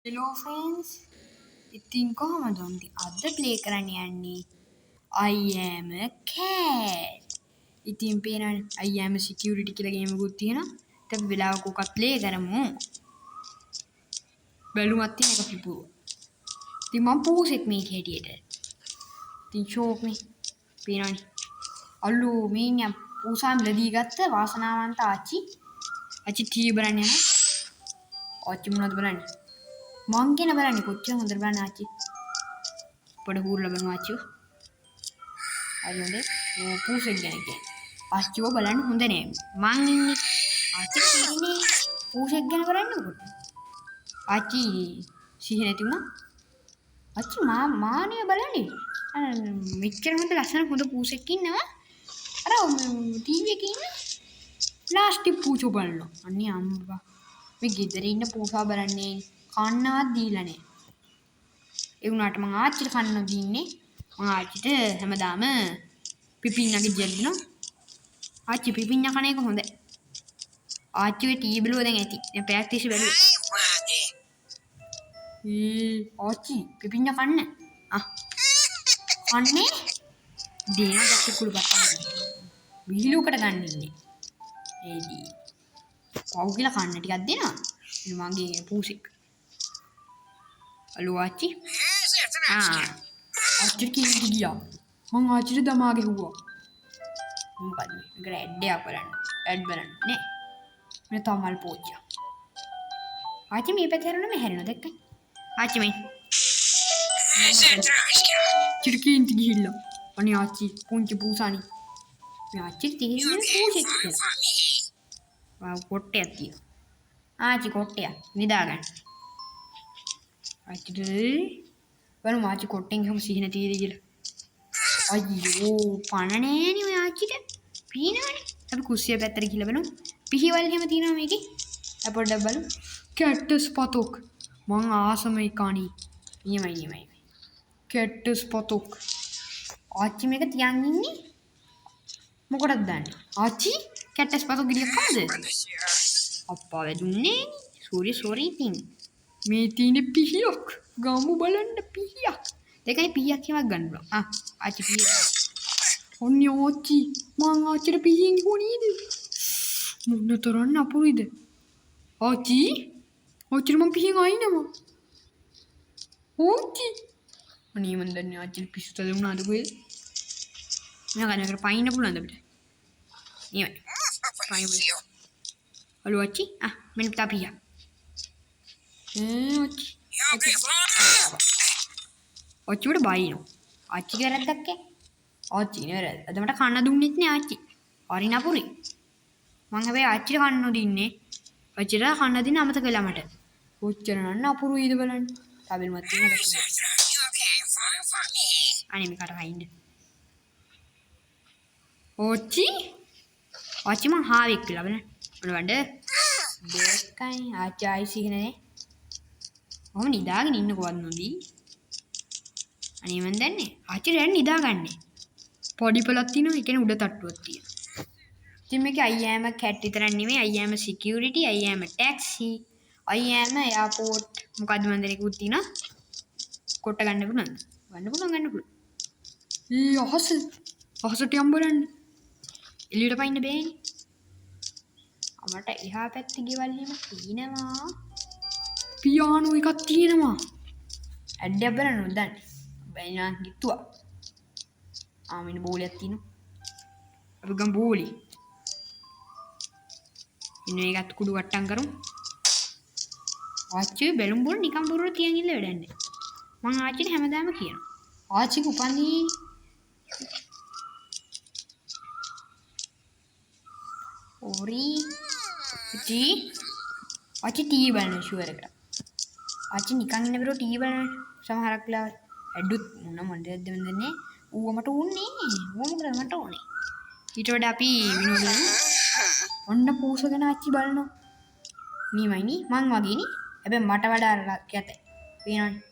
Hello friends, ඉතින් කොහොමද උන්දි අද ප්ලේ කරන්න යන්නේ I am a cat. ඉතින් පේනවනේ I am a security කියලා ගේම් එකකුත් තියෙනවා. ඉතින් අපි වෙලාවක ඔකත් ප්ලේ කරමු. බැලුමක් තියෙන එක පිපුරුවා. ඉතින් මං පූසෙක් මේක හැටියට. ඉතින් ෂෝක් නේ. පේනවනේ. අල්ලෝ මේ ඉන්නේ පූසා මිලදී ගත්ත වාසනාවන්ත ආච්චි. ආච්චි ටීවී බලන්න යනවා. ආච්චි මොනවද බලන්නේ? මං කියන බලන්නේ කොච්චර හොඳට බලන්න ආච්චි. පොඩ හූරලා බලමු ආච්චිව. හරි හොඳේ. ඕ පූසෙක් ගැන කියන්නේ. ආච්චිව බලන්න හොඳ නෑ. මං ඉන්නේ ආච්චි ඉන්නේ පූසෙක් ගැන බලන්න මොකද? ආච්චි සිහි නැති වුණා. ආච්චි මා මානේ බලන්නේ. අර මෙච්චර හොඳ ලස්සන හොඳ පූසෙක් ඉන්නවා. අර ටීවී එකේ ඉන්න ප්ලාස්ටික් පූසෝ බලනවා. අනේ අම්බා. මේ ගෙදර ඉන්න පූසා බලන්නේ කන්නවත් දීලා නෑ. ඒ වුණාට මං ආච්චිට කන්න නොදී ඉන්නේ. මං ආච්චිට හැමදාම පිපිඤ්ඤගේ ජෙල් දෙනවා. ආච්චි පිපිඤ්ඤ කන එක හොඳයි. ආච්චි ඔය ටීවී බැලුවා දැන් ඇති. දැන් පැයක් තිස්සේ බැලුවා. ඊ ආච්චි පිපිඤ්ඤ කන්න. ආ කන්නේ දේන ගැටි කුළුපත් විහිළුවකට ගන්න ඉන්නේ. ඒදී පව් කියලා කන්න ටිකක් දෙනවා. මගේ පූසෙක්. අලෝ ආච්චි. ආ ආච්චි කීටි ගියා. මං ආච්චිට දමා ගැහුවා. මොකද මේ? මේකට ඇඩ් එකක් බලන්න. ඇඩ් බලන්න නේ. මේ තව මල් පෝච්චියක්. ආච්චි මේ පැත්තේ හැරුණා මේ හැරෙනවා දැක්කයි. ආච්චි මේ. ආච්චිට කේන්ති ගිහිල්ලා. අනේ ආච්චි පුංචි පූසානි. මේ ආච්චිට තේරෙන්නේ පූසෙක් කියලා. වාව් කොට්ටයක් තියෙනවා. ආච්චි කොට්ටයක් නිදා ගන්න. ආච්චිට බලමු ආච්චි කොට්ටෙන් ගිහම සිහින තියෙද කියලා. අයියෝ පණ නෑනේ ඔය ආච්චිට. පීනවනේ. අපි කුස්සිය පැත්තට ගිහලා බලමු. පිහිවල් එහෙම තියෙනවා මේකේ. අපි පොඩ්ඩක් බලමු. කැට්ටස් පතොක්. මං ආසම එක අනේ. නියමයි නියමයි. කැට්ටස් පතොක්. ආච්චි මේක තියන් ඉන්නේ මොකටද දන්නේ? ආච්චි කැට්ටස් පතොක් ගෙඩියක් කනද? අප්පා වැදුන්නේ. සෝරි සෝරි ඉතින්. මේ තියෙන පිහියක්. ගමු බලන්න පිහියක්. දෙකයි පිහියක් එහෙමක් ගන්න පුළුවන්. ආ ආච්චි පිහිය. ඔන්නේ ආච්චි මං ආච්චිට පිහියෙන් ගිහුවා නේද? මොන තරම් අපුරුයිද? ආච්චි ආච්චිට මං පිහියෙන් අයින්නවා. ආච්චි අනේ මං දන්නේ ආච්චිට පිස්සු තද වුණාද කොහෙද? මෙයා ගන්න එකට පයින්න පුළුවන්ද අපිට? නියමයි. පයින්න පුළුවන්. හලෝ ආච්චි. ආ මෙන්න තා පිහියක්. ආච්චි. ආච්චි උඩ බයිනවා. ආච්චිගේ වැරද්දක් ඈ. ආච්චි නේ වැරද්ද. අද මට කන්න දුන්නෙත් නෑ ආච්චි. හරි නපුරේ. මං හැබැයි ආච්චිට කන්න නොදින්නේ. ආච්චිට කන්න දෙන්න අමතක වෙලා මට. කොච්චර නම් නපුරුයිද බලන්න. තව බැලුමක් තියෙනවා. අනේ මේකට වයින්ද. ආච්චි ආච්චි මං හාවෙක් කියලා බලන්න. ඔන්න වඩ. දෙකයි ආච්චි ආයි සිහින නේ. ඔහොම නිදාගෙන ඉන්නකොවත් නොදී. අනේ මං දන්නේ ආච්චි රැන් නිදාගන්නේ. පොඩි පොලක් තියෙනවා, ඒ කියන්නේ උඩ තට්ටුවක් තියෙනවා. ඉතින් මේකේ I am a cat විතරක් නෙමෙයි, I am a security, I am a taxi, I am a airport. මොකද්ද මන් දන්නේ එකකුත් තියෙනවා. කොට ගන්න පුළුවන්ද? ගන්න පුළුවන් ගන්න පුළුවන්. ඊ අහස අහසට යම් බලන්න. එළියට පයින්න බෑනේ. මට එහා පැත්තේ ගෙවල් එහෙම තියෙනවා. පියානෝ එකක් තියෙනවා. ඇඩ් එකක් බලන්න ඕන දන්නේ. බෑ නම් හිතුවා. ආ මෙන්න බෝලයක් තියෙනවා. අපි ගමු බෝලේ. මෙන්න මේකත් කුඩු වට්ටම් කරමු. ආච්චි බැලුම් බෝල නිකන් බොරුවට තියන් ඉන්න වැඩක් නෑ. මං ආච්චිට හැමදාම කියනවා. ආච්චිගේ උපන්දී ඕරි ආච්චි ආච්චි ටීවී බලන ෂුවර් එකට. ආච්චි නිකන් ඉන්න බැරුව ටීවී බලන සමහරක් වෙලාවට ඇඩුත් මොන මොනදද මන් දන්නේ. ඌව මට ඕනේ. ඌව මොකද මට ඕනේ. ඊට වඩා අපි විනෝද වෙමු. ඔන්න පූස ගැන ආච්චි බලනවා. නියමයි නේ මං වගේ නේ. හැබැයි මට වඩා කැතයි. පේනවනේ.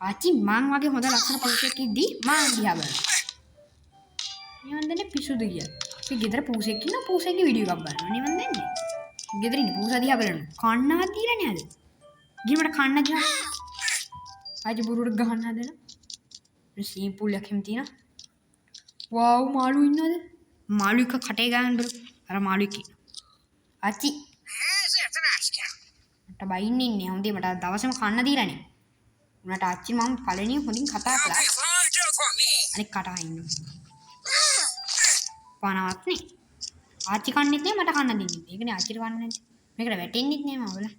ආච්චි මං වගේ හොඳ ලස්සන පූසෙක් ඉද්දි මං දිහා බලනවා. මේ මන් දන්නේ පිසුද කියලා. අපි ගෙදර පූසෙක් ඉන්නවා පූසෙක්ගේ වීඩියෝ එකක් බලනවා. නේ මන් දන්නේ. ගෙදර ඉන්න පූසා දිහා බලනවා. කන්නවත් දීලා නෑ අද. ගිහින් මට කන්න දෙනවා. ආච්චි බොරුවට ගහන්න හදන. මේ ස්විමින් පූල් එකක් එහෙම තියෙනවා. වව් මාළු ඉන්නවද? මාළු එක කටේ ගන්න බලු. අර මාළු එක ඉන්නවා. ආච්චි මට බයින්න ඉන්නේ. හොඳේ මට අද දවසේම කන්න දීලා නේ. උනාට ආච්චි මම පළවෙනි හොඳින් කතා කළා. අනෙක් කට අහින්න. පනවත් නේ. ආච්චි කන්නෙත් නෑ මට කන්න දෙන්නේ. ඒකනේ ආච්චිට කන්න නැත්තේ. මේකට වැටෙන්නෙත් නෑ මම බලන්න.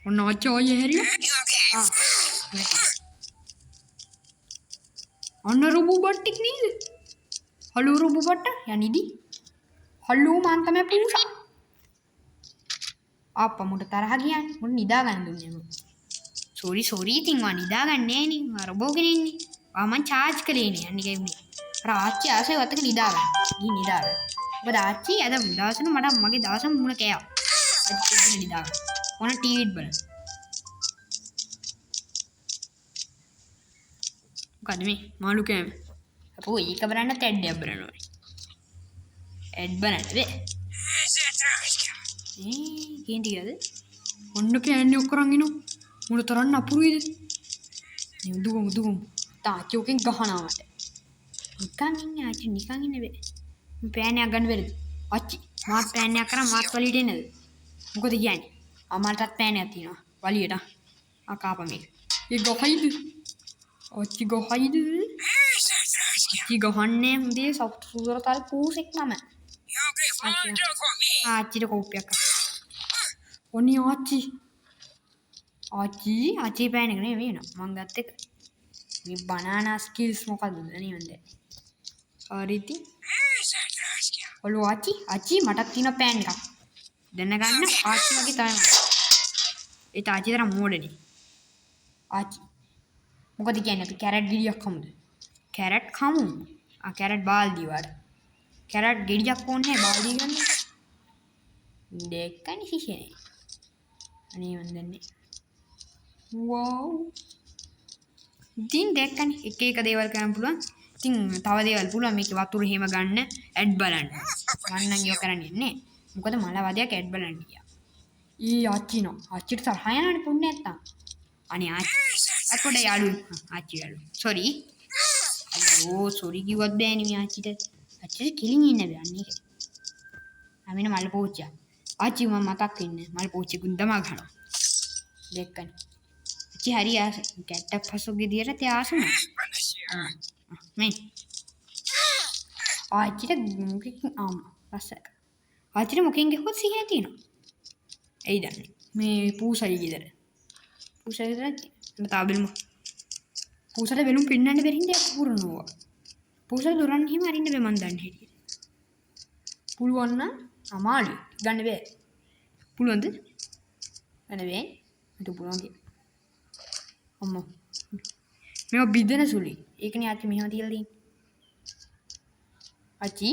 ඔන්න ආච්චි ආයෙ හැරිලා. ආ. අන්න රොබෝ බට්ටෙක් නේද? හලෝ රොබෝ බට්ට යනිදි. හලෝ මං තමයි පූසා. අප්පා මුට තරහ ගියානේ. මුට නිදා ගන්න දුන්නේ නෑ. සෝරි සෝරි ඉතින් වා නිදා ගන්න නෑනේ. මා රොබෝ කෙනෙක් නේ. වා මං චාර්ජ් කළේ නෑ. අන්න ඒකයි වුනේ. අර ආච්චි ආසයි වත්තක නිදා ගන්න. ගිහින් නිදා ගන්න. මොකද ආච්චි අද දවසම මට මගේ දවසම මුණ කෑවා. ආච්චි ගිහින් නිදා ගන්න. ඕන ටීවීත් බලන්න. මොකද මේ මාළු කෑම. අපෝ ඒක බලන්නත් ඇඩ් එකක් බලන්න ඕනේ. ඇඩ් බලන්න බෑ. ඒ කේන්ති ගියාද? ඔන්න කෑන්නේ ඔක්කොරන් එනවා. මුණ තරම් නපුරුයිද? නේ දුවමු දුවමු. තාච්චි ඔකෙන් ගහනවා මට. නිකන් ඉන්නේ ආච්චි නිකන් ඉන්න බෑ. මේ පෑන් එකක් ගන්න බැරිද? ආච්චි මාත් පෑන් එකක් කරන් මාත් වලියට එන්නද? මොකද කියන්නේ? අම්මටත් පෑන් එකක් තියෙනවා. වලියට. ආ කාපා මේක. ඒ ගහයිද? ආච්චි ගහයිද? ආච්චි ගහන්නේ හොඳේ සුසුරතල් පූසෙක් මම. ආච්චිට කෝප්පයක් අන්න. ඔනි ආච්චි. ආච්චි ආච්චි පෑන් එක නෙමෙයි නෝ මං ගත්ත එක. මේ බනානා ස්කිල්ස් මොකද්ද නේ මන් දැන්. හරි ඉතින්. හලෝ ආච්චි ආච්චි මටත් තියෙන පෑන් එකක්. දැනගන්න ආච්චි වගේ තමයි මම. ඒ තාච්චි තරම් මෝඩනේ. ආච්චි මොකද කියන්නේ අපි කැරට් ගෙඩියක් කමුද? කැරට් කමු. ආ කැරට් බාල්දිය වාට. කැරට් ගෙඩියක් ඕනේ නැහැ බාල්දිය ගන්න. දෙකනේ ශිෂ්‍යනේ. අනේ මන් දන්නේ. වව්. ඉතින් දැක්කනේ එක එක දේවල් කරන්න පුළුවන්. ඉතින් තව දේවල් පුළුවන් මේකේ වතුර එහෙම ගන්න ඇඩ් බලන්න. මං නම් ඒව කරන්නේ නැහැ. මොකද මල වදයක් ඇඩ් බලන්න ගියා. ඊ ආච්චි නෝ. ආච්චිට තරහ යනවනේ පුන්නේ නැත්තම්. අනේ ආච්චි. අත් පොඩ යාළු. ආච්චි යාළු. සෝරි. අයියෝ සෝරි කිව්වත් බෑනේ මේ ආච්චිට. ආච්චිට කෙලින් ඉන්න බෑ අන්න ඒක. ආ මෙන්න මල් පෝච්චියක්. ආච්චි මම මතක් වෙන්නේ මල් පෝච්චියකුත් දමා ගන්නවා. දැක්කනේ. ආච්චි හරි ආස. කැට්ටක් පසුගිය දියට තේ ආස නෑ. මේ ආච්චිට මොකකින් ආම ලස්සක. ආච්චිට මොකෙන් ගැහුවත් සිහින තියෙනවා. ඇයි දන්නේ? මේ පූසයි ගෙදර. පූසයි ගෙදර මම තාම බැලුම. පූසට බැලුම් පෙන්නන්න බැරි හින්දා පුරනවා. පූසට දොරන් එහෙම අරින්න බෑ මන් දන්නේ හැටියට. පුළුවන් නම් අමාරුයි. ගන්න බෑ. පුළුවන්ද? ගන්න බෑ. මට පුළුවන් කියලා. අම්මෝ. මේවා බිඳෙන සුළුයි. ඒකනේ ආච්චි මෙහෙම තියලා තියෙන්නේ. ආච්චි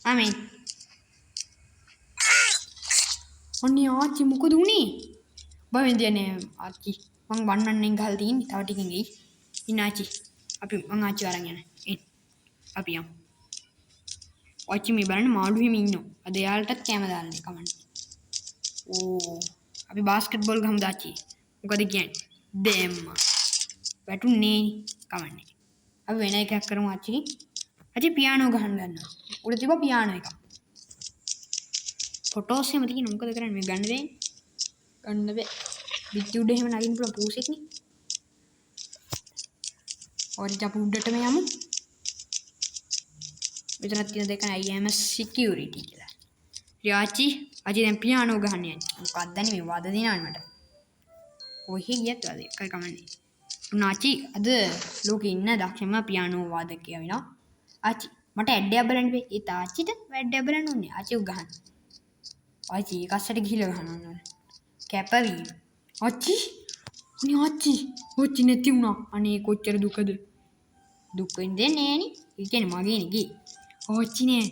ආමේ. අනේ ආච්චි මොකද වුනේ? බය වෙන්න දෙයක් නෑ ආච්චි. මං වන්නන්නෙන් ගහලා තියෙන්නේ. තව ටිකකින් එයි. ඉන්න ආච්චි. අපි මං ආච්චි අරන් යන. එන්න. අපි යමු. ආච්චි මේ බලන්න මාළු හිමි ඉන්නවා. අද එයාලටත් කැම දාන්නේ කමන්නේ. ඕ අපි බාස්කට් බෝල් ගහමු ආච්චි. මොකද කියන්නේ? දැම්මා. වැටුන්නේ කමන්නේ. අපි වෙන එකක් කරමු ආච්චි. ආච්චි පියානෝ ගහන්න ගන්නවා. උඩ තිබ්බ පියානෝ එකක්. ෆොටෝස් එහෙම තියෙන මොකද කරන්නේ මේ ගන්න බෑනේ. ගන්න බෑ. බිත්ති උඩ එහෙම නගින්න පුළුවන් පූසෙක් නේ. ඔරිට අපි උඩටම යමු. මෙතනක් තියෙන දෙක I am a security කියලා. ඉතින් ආච්චි ආච්චි දැන් පියානෝ ගහන්න යන්නේ. මොකක්ද අනේ මේ වද දෙනවනේ මට. කොහෙ ගියත් වද එකයි කමන්නේ. උන් ආච්චි අද ලෝකේ ඉන්න දක්ෂම පියානෝ වාදකයා වෙනවා. ආච්චි මට ඇඩ් එකක් බලන්න බෑ. ඒත් ආච්චිට ඇඩ් එකක් බලන්න ඕනේ. ආච්චි උ ගහන්න. ආච්චි ඒක අස්සට ගිහිල්ලා ගහනවා නේද? කැපවීම. ආච්චි අනේ ආච්චි ආච්චි නැති වුණා. අනේ කොච්චර දුකද? දුක් වෙන්නේ නෑනේ. ඒ කියන්නේ මගේනේ ගියේ. ආච්චි නෑ.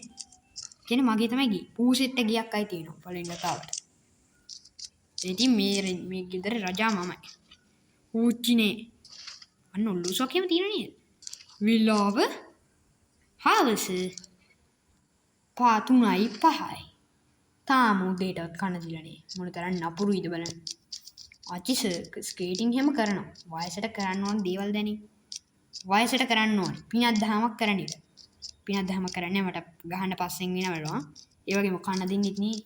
කියන්නේ මගේ තමයි ගියේ. පූසෙත්ත ගියක් අය තියෙනවා පළවෙනි වතාවට. ඉතින් මේ මේ ගෙදර රජා මමයි. ආච්චි නෑ. අන්න ඔල්ලුසක් එහෙම තියෙන නේද? විලාව හවස 3:05යි. තාම උදේටවත් කන දීලා නෑ. මොන තරම් නපුරුයිද බලන්න. ආච්චි ස්කේටිං එහෙම කරනවා. වයසට කරන්න ඕන දේවල් දැනේ. වයසට කරන්න ඕනේ. පිනක් දහමක් කරන්න ඉත. පිනක් දහමක් කරන්නේ මට ගහන්න පස්සෙන් වෙනවලු. ඒ වගේම කන දෙන්නෙත් නේ.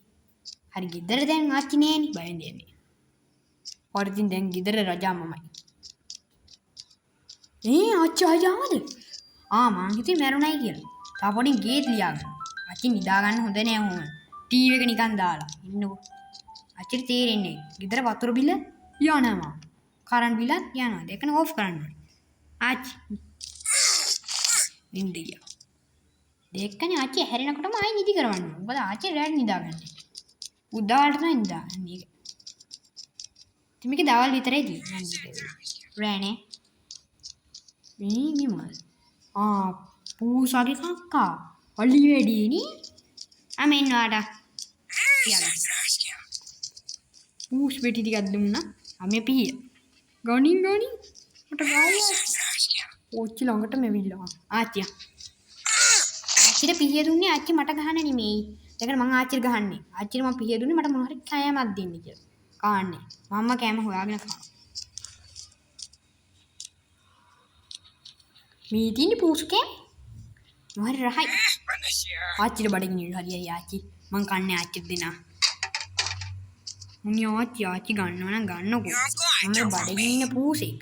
හරි ගෙදර දැන් ආච්චි නෑනේ. බයෙන් දෙන්නේ. හරි ඉතින් දැන් ගෙදර රජා මමයි. ඒ ආච්චි ආයි ආවද? ආ මං හිතුවේ මැරුණයි කියලා. තව පොඩි ගේත් ලියාගන්න. ආච්චි නිදා ගන්න හොඳ නෑ ඔහොම. ටීවී එක නිකන් දාලා ඉන්නකෝ. ආච්චිට තේරෙන්නේ නෑ. ගෙදර වතුර බිල යනවා. කරන්ට් බිලත් යනවා. දෙකන ඕෆ් කරන්න ඕනේ. ආච්චි නින්ද ගියා. දෙකනේ ආච්චි හැරෙනකොටම ආයි නිදි කරවන්න ඕනේ. මොකද ආච්චි රැට නිදාගන්නේ. උදා වලට තමයි නිදාගන්නේ ඒක. ඉතින් මේක දවල් විතරයි තියෙන්නේ. රෑ නෑ. මේ මේ මොකද? ආ පූසාගේ කක්කා. අලි වැඩි නේ. ආ මෙන්න ඔයාට. පූස් පෙටි ටිකක් දුන්නා. ආ මේ පිහිය. ගණින් ගණින් මට ගාලා ආච්චි ළඟට මෙවිල්ලා. ආච්චි. ආච්චිට පිහිය දුන්නේ ආච්චි මට ගහන්න නෙමෙයි. ඒකට මං ආච්චිට ගහන්නේ. ආච්චිට මං පිහිය දුන්නේ මට මොන හරි කෑමක් දෙන්න කියලා. කාන්නේ. මම්ම කෑම හොයාගෙන කනවා. මේ තියෙන්නේ පූසු කෑම. මොහරි රහයි. ආච්චිට බඩගිනි හරි හරි ආච්චි. මං කන්නේ ආච්චිට දෙනා. මුනි ආච්චි ආච්චි ගන්නවා නම් ගන්නකෝ. මම බඩගිනි ඉන්න පූසෙක්.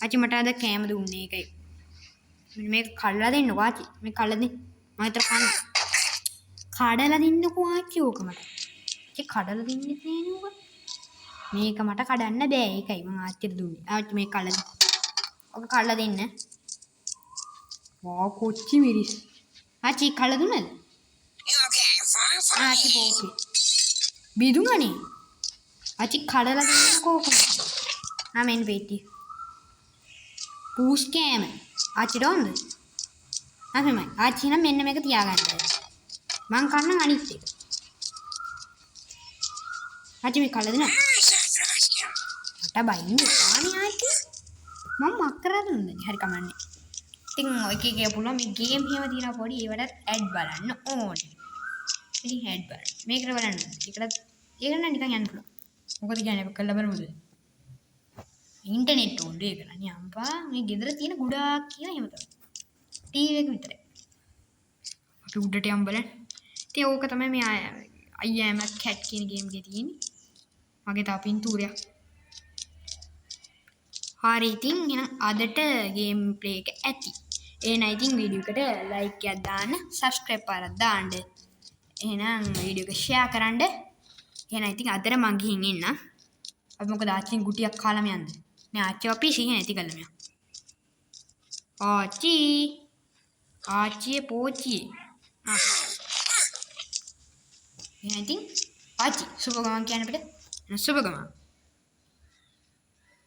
ආච්චි මට අද කෑම දුන්නේ ඒකයි. මෙන්න මේක කඩලා දෙන්නකෝ ආච්චි. මේක කඩලා දෙන්න. මම විතර කන්න. කඩලා දෙන්නකෝ ආච්චි ඕක මට. ආච්චි කඩලා දෙන්නෙත් නෑනේ ඕක. මේක මට කඩන්න බෑ ඒකයි මං ආච්චිට දුන්නේ. ආච්චි මේක කඩලා දෙන්න. ඕක කඩලා දෙන්න. වා කොච්චි මිරිස්. ආච්චි කඩලා දුන්නද? ආච්චි පෝකේ. බිදුණනේ. ආච්චි කඩලා දෙන්නකෝ ඕක. ආ මෙන්න පෙට්ටිය. පූස් කෑම. ආච්චිට ඕනද? ආ මෙමය. ආච්චි නම් මෙන්න මේක තියාගන්න. මං කන්නම් අනිත් එක. ආච්චි මේ කඩලා දෙන්න. මට බයින්න එපානේ ආච්චි. මං මක් කරලා දුන්නද? හරි කමන්නේ. ඉතින් ඔය එක එක පුළුවන් මේ ගේම් එහෙම තියෙනවා පොඩි ඒවටත් ඇඩ් බලන්න ඕනේ. ඉතින් ඇඩ් බලන්න. මේකට බලන්න. ඒකටත් ඒක නම් නිකන් යන්න පුළුවන්. මොකද කියන්නේ අපි කරලා බලමුද? ඉන්ටර්නෙට් ඕනේ ඒක නෑ අම්පා මේ ගෙදර තියෙන ගොඩාක් කියලා එහෙම තමයි. ටීවී එක විතරයි. අපි උඩට යමු බලන්න. ඉතින් ඕක තමයි මේ I am a cat කියන ගේම් එකේ තියෙන්නේ. මගේ තව පින්තූරයක්. හරි ඉතින් එහෙනම් අදට ගේම් ප්ලේ එක ඇති. එහෙනම් ඉතින් වීඩියෝ එකට ලයික් එකක් දාන්න, සබ්ස්ක්‍රයිබ් පාරක් දාන්න. එහෙනම් වීඩියෝ එක ෂෙයා කරන්න. එහෙනම් ඉතින් අදට මං ගිහින් එන්නම්. අපි මොකද ආච්චින් ගුටියක් කාලාම යන්ද? නෑ ආච්චි අපි සිහිය නැති කළාම යන්. ආච්චි ආච්චියේ පෝච්චියේ. ආ. එහෙනම් ඉතින් ආච්චි සුබ ගමන් කියන්න අපිට. එහෙනම් සුබ ගමන්.